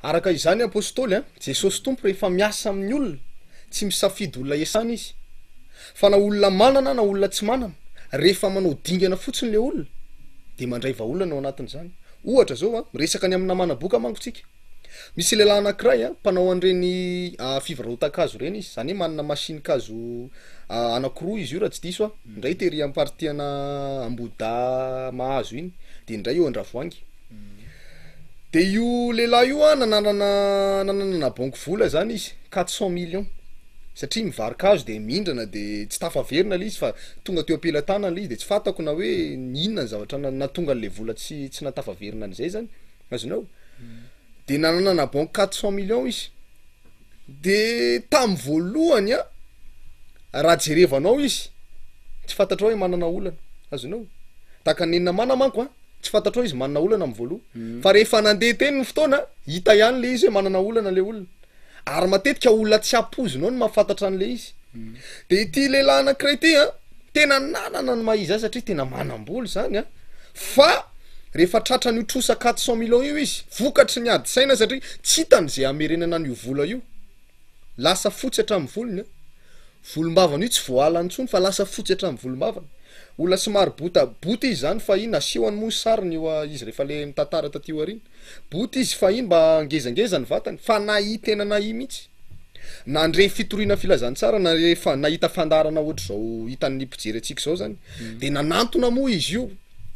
Araka izany Apostoly a, Jesosy Tompo rehefa miasa amin'ny olona, tsy misafidy olona iasana Izy. Fa na olona manana na olona tsy manana, rehefa manao dingana fotsiny le olona, de mandray vahaolana ao anatin'izany. Ohatra zao a, miresaka ny amin'ny namana boka manko tsika. Misy lehilahy anankiray a, mpanao an'ireny fivarotan-kazo ireny izy, zany hoe manana machine-kazo anakiroa izy io raha tsy diso aho, indray tery amin'ny partie ana Ambohidahy Mahazo iny, de indray eo Andravoahangy. De io lehilahy io a nananana nananana banky vola zany izy, quatre cent millions, satria mivaro-kazo de mindrana de tsy tafaverina le izy fa tonga teo am-pelatanana le izy de tsy fantako na hoe inona ny zavatra nahatonga an'le vola tsy tsy nahatafaverina an'izay zany, azonao? De nananana banky quatre cent millions izy, de tamy voalohany a raha jerevanao izy tsy fantatrao hoe manana olana, azonao? Tahaka ny namana manko a. Tsy fantatrao izy manana olana am voaloha fa rehefa nandeha teny ny fotoana hita ihany le izy hoe manana olana le olona ary matetika olona tsy ampoizinao no mahafantatra an'le izy de ity lehilahy anakiray ity an tena nanana ny maha izy azy satria tena manam-bola zany an fa rehefa tratran'io trosa quatre cent millions io izy vokatry ny ady saina satria tsy hitany ze hamerenana an'io vola io Lasa fotsy hatramin'ny volony an. Volombavany io tsy voahalany intsony fa lasa fotsy hatramin'ny volombavany. Olona somary bota bota izy zany fahiny, nasehony moa ny sariny io izy rehefa le mitantara taty aoriana. Bota izy fahiny mba ngezangeza ny vatany fa nahia tena nahia mihitsy. Nandre fitoriana filazantsara na rehefa nahita fandaharana ohatr'izao hitan'ny mpijery antsika izao zany de nanantona moa izy io.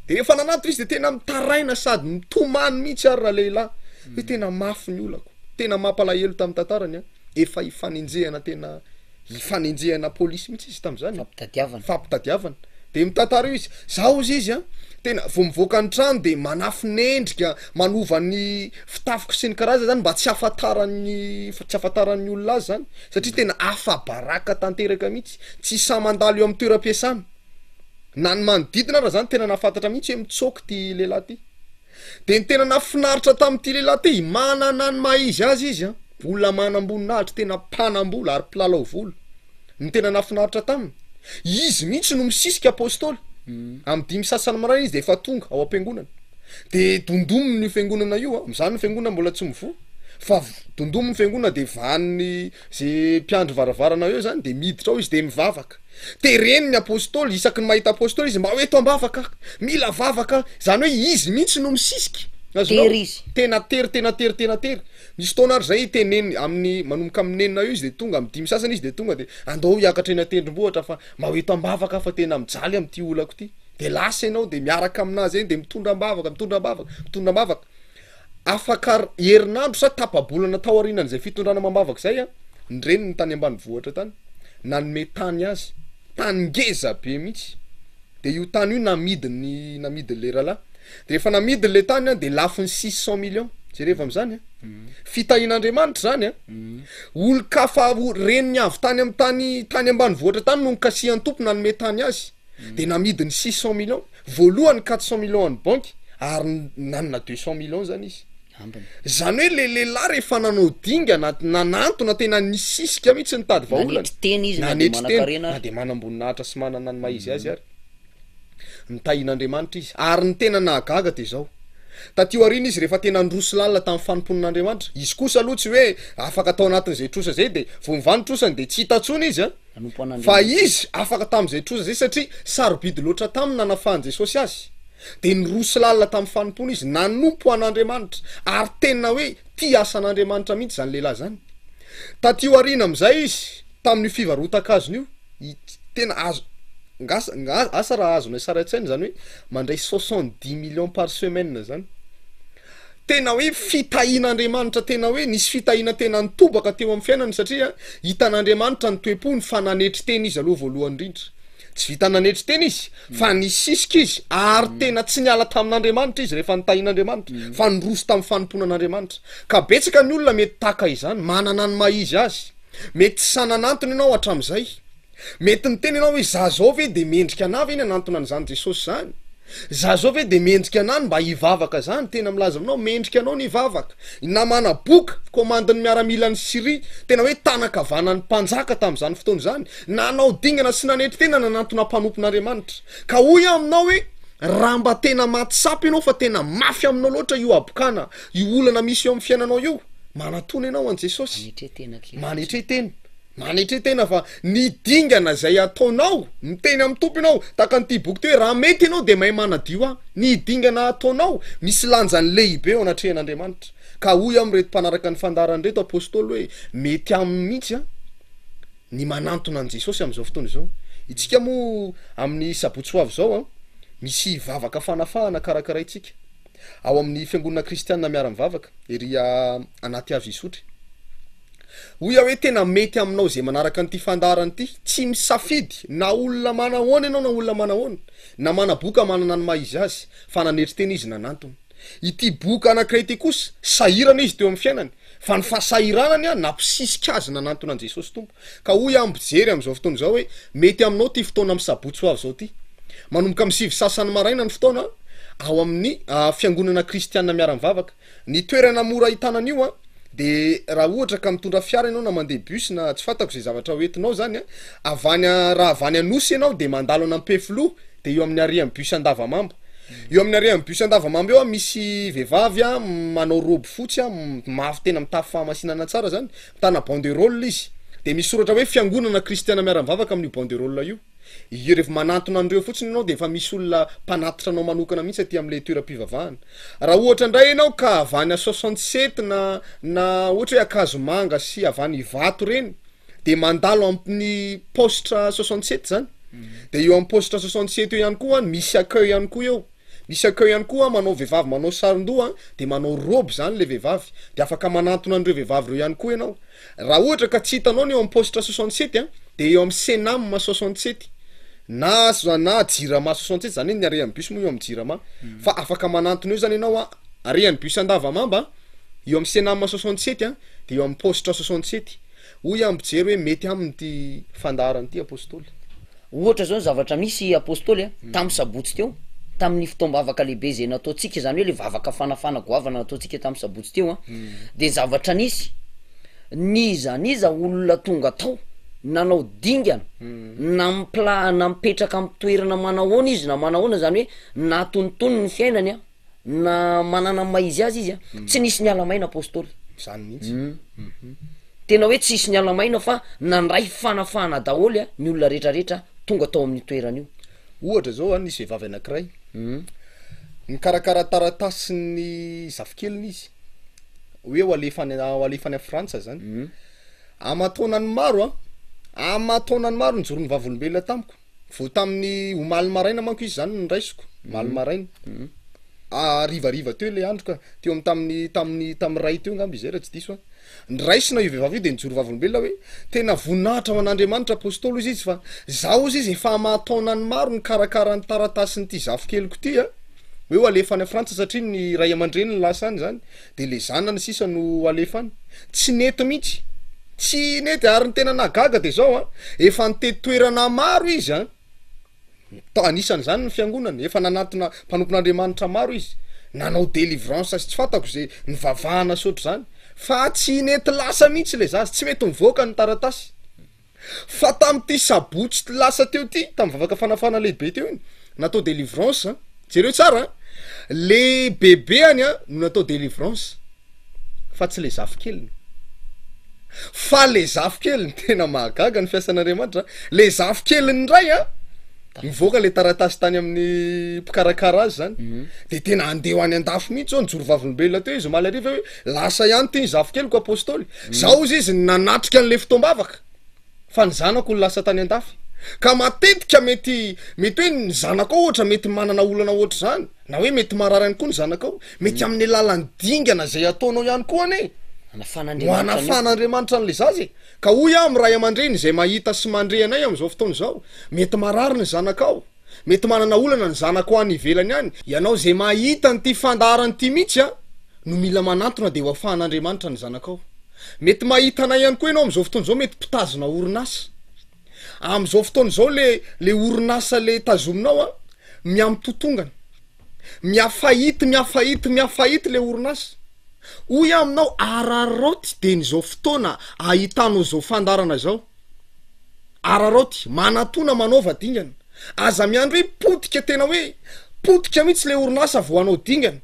De rehefa nanantona izy de tena mitaraina sady mitomany mihitsy ary ralehilahy hoe tena mafy ny olako. Tena mampalahelo tamin'ny tantarany an, efa hifanenjehana tena hifanenjehana polisy mihitsy izy tamin'izany an. Fampitadiavana. Fampitadiavana. De mitantara eo izy, za hozy izy an, tena vao mivoaka ny trano de manafin'endrika, manova ny fitafiko sy ny karazany zany mba tsy hahafantaran'ny tsy hahafantaran'ny olona azy zany, satria tena afa-baraka tanteraka mihitsy, tsy sahy mandalo eo amin'ny toeram-piasana, na ny manodidina ara zany tena nahafantatra mihitsy hoe mitsoaka ty lehilahy ty. De ny tena nahafinaritra tamin'ity lehilahy ity, manana ny maha izy azy izy an, olona manam-boninahitra, tena mpanam-bola ary mpilalao vola. Ny tena nahafinaritra taminy, izy mihitsy no misisika apostoly. Amin'ny dimy sasany maraina izy de efa tonga ao am-piangonana. De dondominy io fiangonana io an, amin'izany ny fiangonana mbola tsy mivoha, fa dondominy ny fiangonana de vahan'ny ze mpiandry varavarana eo zany de miditra ao izy de mivavaka. Tereny ny apostoly, isaky ny mahita apostoly izy mba ho eto am-bavaka aho, mila vavaka aho, zany hoe izy mihitsy no misisika, azonao? Tery izy. Tena tery, tena tery, tena tery. Misy fotoana ary zay teneniny amin'ny, manomboka amin'ny enina eo izy de tonga, amin'ny dimy sasany izy de tonga de andao hiakatra eny an-tendrombohitra fa mba ho eto am-bavaka aho fa tena mijaly amin'ity olako ity. De lasa ianao de miaraka aminazy eny de mitondra am-bavaka, mitondra am-bavaka, mitondra am-bavaka. Afaka herinandro sa tapa-bolana tao aorianan'izay fitondrana amam-bavaka izay an, ny reniny tany ambanivohitra tany, nanome tany azy, tany ngeza be mihitsy, de io tany io namidiny namidin'le rahalahy, de rehefa namidiny le tany an de lafony six cent millions, jereva am'zany an, fitahian'Andriamanitra zany an, olon-kafa reniny avy tany amy tany tany ambanivohitra tany no nikasihan'ny Tompo nanome tany azy, de namidiny six cent millions, voalohany quatre cent millions an'ny banky ary nanana deux cent millions zany izy. Ambiny. Zany hoe le lehilahy rehefa nanao dingana, nanantona, tena nisisika mihitsy nitady vahaolana. Nanetry tena izy na dia Nanetry tena, manan-karena na ary. dia manam-boninahitra sy manana ny maha izy azy ary. Nitahian'Andriamanitra izy. Ary ny tena nahagaga dia izao, taty aoriana izy rehefa tena niroso lalina tamin'ny fanompoan'Andriamanitra, izy kosa aloha tsy hoe afaka tao anatin'izay trosa izay dia vao mivaha ny trosany dia tsy hita intsony izy an. Nanompo Fa an'Andriamanitra. izy afaka tamin'izay trosa izay satria sarobidy loatra taminy nanafahan'i Jesosy azy. Dia niroso lalina tamin'ny fanompoana izy, nanompo an'Andriamanitra, ary tena hoe tia asan'Andriamanitra mihitsy izany lehilahy izany. Taty aoriana amin'izay izy, tamin'io fivarotan-kazony io, i- tena azo, ngasa, nga- asa raha azonay sary an-tsaina izany hoe mandray soixante-dix millions par semaine izany. Tena hoe fitahian'Andriamanitra tena hoe nisy fitahiana tena nitobaka teo amin'ny fiainany satria hitan'Andriamanitra ny toe-pony fa nanetry tena izy aloha voalohany indrindra. Tsy vita nanetry tena izy fa nisisika izy ary tena tsy niala tamin'Andriamanitra izy rehefa nitahian'Andriamanitra fa niroso tamin'ny fanompoana an'Andriamanitra. Ka betsaka ny olona mety tahaka izany, manana ny maha izy azy. Mety tsy sahy nanantona ianao hatramin'izay. Mety niteny ianao hoe za zao ve de mendrika anah ve ny hanantona an'izany Jesosy zany? Za zao ve de mendrika anah ny mba hivavaka zany? Tena milaza aminao mendrika anao ny hivavaka. I Namana boka, komandin'ny miaramilan'i Syria, tena hoe tanan-kavanan'ny mpanjaka tamin'izany fotoana izany, nanao dingana sy nanetry tena nanantona mpanompon'Andriamanitra. Ka hoy aho aminao hoe raha mba tena mahatsapa ianao fa tena mafy aminao loatra io habokana, io olana misy eo amin'ny fiainanao io, Manatona ianao an'i Jesosy. Manetre tena. Manetre tena fa ny dingana izay ataonao, miteny amin'ny Tompo ianao, tahaka an'ity boky ity hoe raha mety ianao dia mahay manadio ahy. Ny dingana ataonao misy lanjany lehibe eo anatrehan'Andriamanitra. Ka hoy aho amin'ireto mpanaraka ny fandaharana ireto Apostoly hoe mety aminy mihitsy an ny manantona an'i Jesosy amin'izao fotoana izao. Itsika moa amin'ny sabotsy ho avy izao an, misy vavaka fanafahana karakaraintsika. Ao amin'ny fiangonana kristiana miara-mivavaka ery anaty hazo Isotry. Hoy aho hoe tena mety aminao izay manaraka an'ity fandaharana ity, tsy misafidy na olona manahoana ianao na olona manahoana, na mana-boka manana ny maha izy azy, fa nanetry tena izy nanantona. Ity boka anankiray ity kosa, sahirana izy teo amin'ny fiainany, fa ny fahasahiranany an, nampisisika azy nanantona an'i Jesosy Tompo. Ka hoy aho mpijery amin'izao fotoana izao hoe mety aminao ity fotoana amin'ny sabotsy ho avy izao ity. Manomboka amin'ny sivy sasany maraina ny fotoana ao amin'ny fiangonana kristiana miara-mivavaka. Ny toerana mora ahitana an'io an, de raha ohatra ka mitondra fiara ianao na mandeha bus na tsy fantako izay zavatra hoentinao zany an, avy any raha avy any Anosy ianao de mandalo an'Ampefiloha de eo amin'ny arrêt bus Andavamamba. Eo amin'ny arrêt bus Andavamamba eo an misy vehivavy an manao robe fotsy an, mafy tena mitafy fahamasinana tsara zany, mitana banderole izy, de misy soratra hoe fiangonana kristiana miara-mivavaka amin'io banderole io. Io rehefa manantona an'ireo fotsiny ianao de efa misy olona mpanatitra anao manokana mihitsy aty am'le toeram-pivavahana. Raha ohatra indray ianao ka avy any 67 na na ohatra hoe Ankazomanga sy avy any Ivato reny de mandalo amin'ny paositra 67 zany, de eo amin'ny paositra 67 eo ihany koa misy accueil ihany koa eo. Misy accueil ihany koa manao vehivavy manao saron-doha de manao robe zany le vehivavy de afaka manantona an'ireo vehivavy ireo ihany koa ianao. Raha ohatra ka tsy hitanao ny eo amin'ny paositra 67 an de eo amin'ny Cenam 67 na na Jirama 67 zany hoe ny arrêt an'ny bus moa eo amin'ny Jirama fa afaka manantona eo zany ianao an, arrêt an'ny bus Andavamamba eo amin'ny Cenam 67 an de eo amin'ny paositra 67. Hoy aho mpijery hoe mety aminy ity fandaharana ity Apostoly. Ohatra zao ny zavatra misy Apostoly a, tamin'ny sabotsy teo, tamin'ny fotoam-bavaka lehibe izay nataontsika, izany hoe le vavaka fanafana goavana nataontsika tamin'ny sabotsy teo an, de ny zavatra nisy, n'iza n'iza olona tonga tao, nanao dingana, na mipla- na mipetraka amy toerana manahoana izy na manahoana, zany hoe natonitony ny fiainany an, na manana ny maha izy azy izy a, tsy nisy niala maina Apostoly. Zany mihitsy. Tena hoe tsisy niala maina fa nandray fanafahana daholo a ny olona retraretra tonga tao amin'io toerana io. Ohatra zao a, nisy vehivavy anakiray, nikarakara taratasin'ny zafikeliny izy, hoe ho alefa any ho alefa any Frantsa zany, aman-taonany maro a, aman-taonany maro nijoro ny vavolombelona tamiko, Vao tamin'ny omaly maraina manko izy zany no noraisiko, omaly maraina. Harivariva teo le andro ka, teo amin'ny tamin'ny tamin'ny tamin'ny iray teo angamba izay raha tsy diso aho. Noraisina io vehivavy io de nijoro vavolombelona hoe tena voninahitra ho an'Andriamanitra Apostoly hozy izy fa zaho hozy izy efa aman-taonany maro nikarakara ny taratasin'ity zafikeliko ity a, hoe ho alefa any Frantsa satria ny ray aman-dreniny lasa any zany. de le zanany sisa no alefa any, tsy nety mihitsy, tsy nety ary ny tena nahagaga de zao an, efa nitety toerana maro izy an, anisan'izany ny fiangonana, efa nanatona mpanompon'Andriamanitra maro izy, nanao delivrance sy tsy fantako ze nivavahana sy ohatr'izany, fa tsy nety lasa mihitsy le zaza, tsy mety mivoaka ny taratasy. Fa tamin'ity sabotsy lasa teo ity, tamin'ny vavaka fanafahana lehibe teo iny, natao délivrance an, jereo tsara an, le bebeany an no natao délivrance fa tsy le zafikeliny, fa le zafikeliny, tena mahagaga ny fiasan'Andriamanitra an, le zafikeliny indray an, nivoaka le taratasy tany amin'ny mpikarakara azy zany, de tena andeha ho any an-dafy mihitsy zao, nijoro vavolombelona teo izy omaly hariva hoe lasa ihany ty ny zafikeliko apostoly, Zaho ozy izy nanatrika an'le fotoam-bavaka fa ny zanako no lasa tany an-dafy. Ka matetika mety mety hoe ny zanakao ohatra mety manana olana ohatr'izany na hoe mety marary ihany koa ny zanakao, mety amin'ny alalan'ny dingana izay ataonao ihany koa anie no hanafahan'Andriamanitra an'le zaza e. Ka hoy aho amin'ny ray aman-dreny izay mahita sy mandre anay amin'izao fotoana izao, mety marary ny zanakao, Mety manana olana ny zanako any ivelany any. Ianao izay mahita an'ity fandaharana ity mihitsy an, no mila manantona dia ho afahan'Andriamanitra ny zanakao. Mety mahita anay ihany koa ianao amin'izao fotoana izao mety mpitazona orinasa. Amin'izao fotoana izao le le orinasa le tazominao an, mihamitotongana. Mihafahity mihafahity mihafahity le orinasa. Hoy aho aminao araraoty dieny izao fotoana ahitanao izao fandaharana izao. Araraoty, manatona manaova dingana. Aza miandry hoe potika tena hoe potika mihitsy le orinasa vao hanao dingana.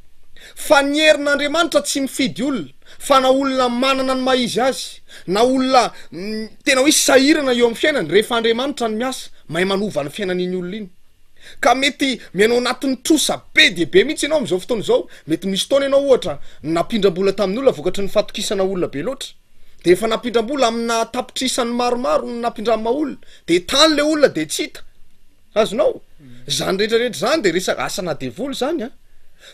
Fa ny herin'Andriamanitra tsy mifidy olona. Fa na olona manana ny maha izy azy, na olona tena hoe sahirana eo amin'ny fiainany, rehefa Andriamanitra no miasa, mahay manova ny fiainan'iny olona iny. Ka mety miaina ao anatin'ny trosa be dia be mihitsy ianao amin'izao fotoana izao, mety misy taona ianao ohatra nampindram-bola tamin'ny olona vokatry ny fatokisana olona be loatra, de efa nampindram-bola amina tapitrisany maromaro no nampindrama olona, de tany le olona de tsy hita. Azonao? Zany rehetra rehetra zany de resaka asana devoly zany an!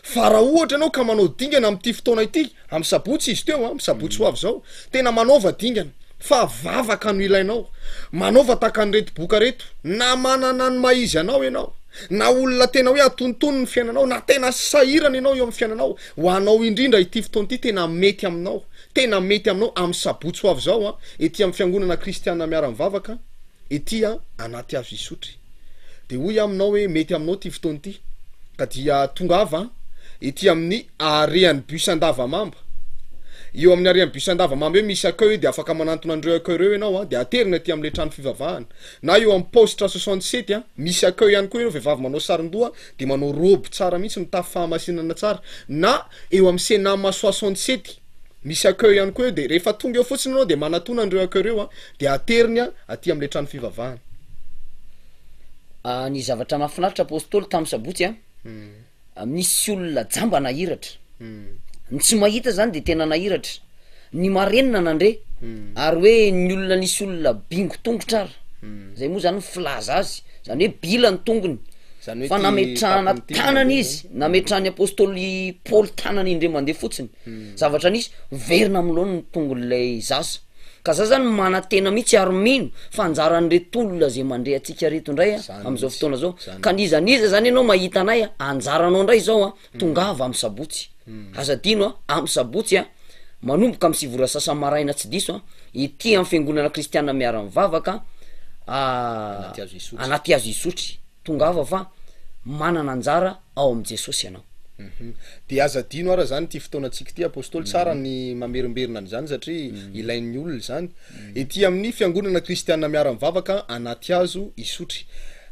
Fa raha ohatra ianao ka manao dingana amin'ity fotoana ity, amin'ny sabotsy izy teo an, amin'ny sabotsy ho avy izao, tena manaova dingana, fa vavaka no ilainao, manaova tahaka an'ireto boka reto, na manana ny maha izy anao ianao, na olona tena hoe atonitony ny fiainanao, na tena sahirana ianao eo amin'ny fiainanao, ho anao indrindra ity fotoana ity tena mety aminao, tena mety aminao amin'ny sabotsy ho avy izao an, ety amin'ny fiangonana kristiana miara-mivavaka, ety anaty hazo Isotry. Dia hoy aho aminao hoe mety aminao ity fotoana ity, ka dia tongava ety amin'ny arrêt-n'ny bus Andavamamba. Eo amin'ny arrêt-n'ny bus Andavamamba eo misy accueil dia afaka manantona an'ireo accueil ireo ianao an, dia aterina ety amin'ilay trano fivavahana. Na eo amin'ny paositra 67 an, misy accueil ihany koa ireo vehivavy manao saron-doha dia manao robe tsara mihitsy mitafy fahamasinana tsara. Na eo amin'ny Cenam 67. Misy accueil ihany koa eo de rehefa tonga eo fotsiny ianao de manatona an'ireo accueil ireo an, de ateriny an aty am'le trano fivavahana. Ny zavatra mahafinaritra Apostoly tamin'ny sabotsy an, misy olona jamba nahiratra, ny tsy mahita zany de tena nahiratra, ny marenina nandre, ary hoe ny olona nisy olona bingo tongotra ary, zay moa zany ny filaza azy, zany hoe bila ny tongony, Zany hoe fa ty nametrahana tapony ty tanana mandeha izy, nametrahan'ny Apostoly Paoly tanana indray mandeha fotsiny, Zavatra nisy, miverina amin'ny laoniny ny tongon'ilay zaza. Ka za zany manantena mihitsy ary mino fa anjaran'ireto olona zay mandre antsika reto indray a, Zany am'zao mihitsy, fotoana zao. zany Ka mihitsy. n'iza n'iza zany ianao mahita anay a, anjaranao ndray zao a, tongava amy sabotsy. Aza adino a, amy sabotsy a, manomboka amy sivy ora sasany maraina tsy diso a, ety amy fiangonana kristiana miara-mivavaka Anaty hazo Isotry. anaty hazo Isotry. Tongava fa manana anjara ao amin'i Jesosy ianao. Dia aza adino ara zany ity fotoanantsika ity Apostoly, tsara ny mamerimberina an'izany satria ilain'ny olona izany. Ety amin'ny Fiangonana Kristiana Miara-mivavaka Anatihazo Isotry.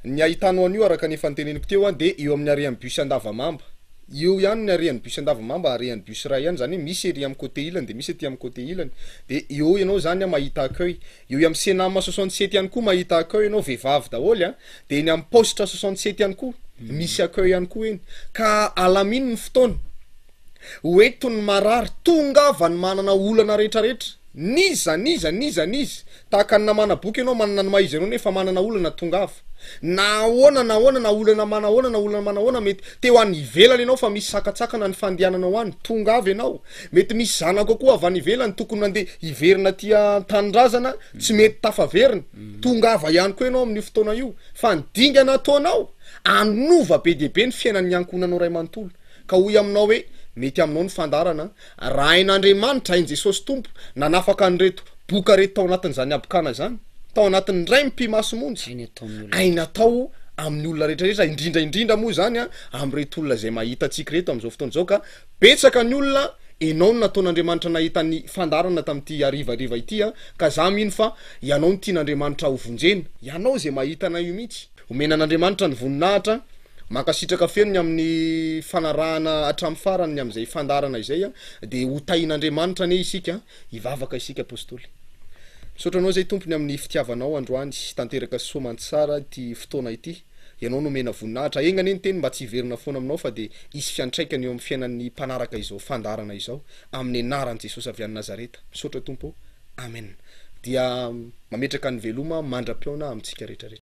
Ny ahitanao an'io araka ny efa noteneniko teo dia eo amin'ny arrêt-n'ny bus Andavamamba. Eo ihany ny arrêt-n'ny bus Andavamamba, arrêt-n'ny bus iray ihany, izany hoe misy ery amin'ny côté ilany dia misy aty amin'ny côté ilany. Dia eo ianao izany mahita accueil. Eo amin'ny Cenam 67 ihany koa mahita accueil ianao, vehivavy daholo an. Dia eny amin'ny paositra 67 ihany koa, misy accueil ihany koa eny. Ka alamino ny fotoana. Ho eto ny marary, tongava ny manana olana rehetrarehetra. N'iza n'iza n'iza n'iza. Tahaka ny namana boky ianao, manana ny maha izy anao nefa manana olana, tongava. Na ahoana na ahoana, na olana manahoana na olana manahoana, mety te ho any ivelany ianao fa misy sakantsakana ny fandehananao any, tongava ianao. Mety misy zanakao koa avy any ivelany tokony nandeha hiverina aty an-tanindrazana, tsy mety tafaverina. Tongava ihany koa ianao amin'io fotoana io fa ny dingana ataonao hanova be dia be ny fiainan'ny ankohonanao iray manontolo. Ka hoy aminao hoe, mety aminao ny fandaharana, raha hain'Andriamanitra, hain'i Jesosy Tompo, nanafaka an'ireto boka ireto tao anatin'izany habokana izany, tao anatin'ny indray mipi-maso monja, Hainy atao amin'ny olona hainy atao amin'ny olona rehetra rehetra, indrindra indrindra moa izany an, amin'ireto olona izay mahita antsika ireto amin'izao fotoana izao ka betsaka ny olona, enao no nataon'Andriamanitra nahita ny fandaharana tamin'ity harivariva ity an, ka za mino fa ianao no tian'Andriamanitra ho vonjena, ianao izay mahita anay io mihitsy. Omena an'Andriamanitra ny voninahitra, mankasitraka feno ny amin'ny fanarahana hatramin'ny farany ny amin'izay fandaharana izay, dia ho tahin'Andriamanitra anie isika, hivavaka isika Apostoly. Misaotra anao izay Tompo ny amin'ny fitiavanao androany, tanteraka soa aman-tsara ity fotoana ity, Ianao no omena voninahitra, enga anie ny teny mba tsy hiverina foana aminao fa dia hisy fiantraikany eo amin'ny fiainan'ny mpanaraka izao fandaharana izao, amin'ny anaran'i Jesosy avy any Nazareta. Misaotra Tompo ô. Amen. Dia mametraka ny veloma mandra-pihaona amintsika rehetra rehetra.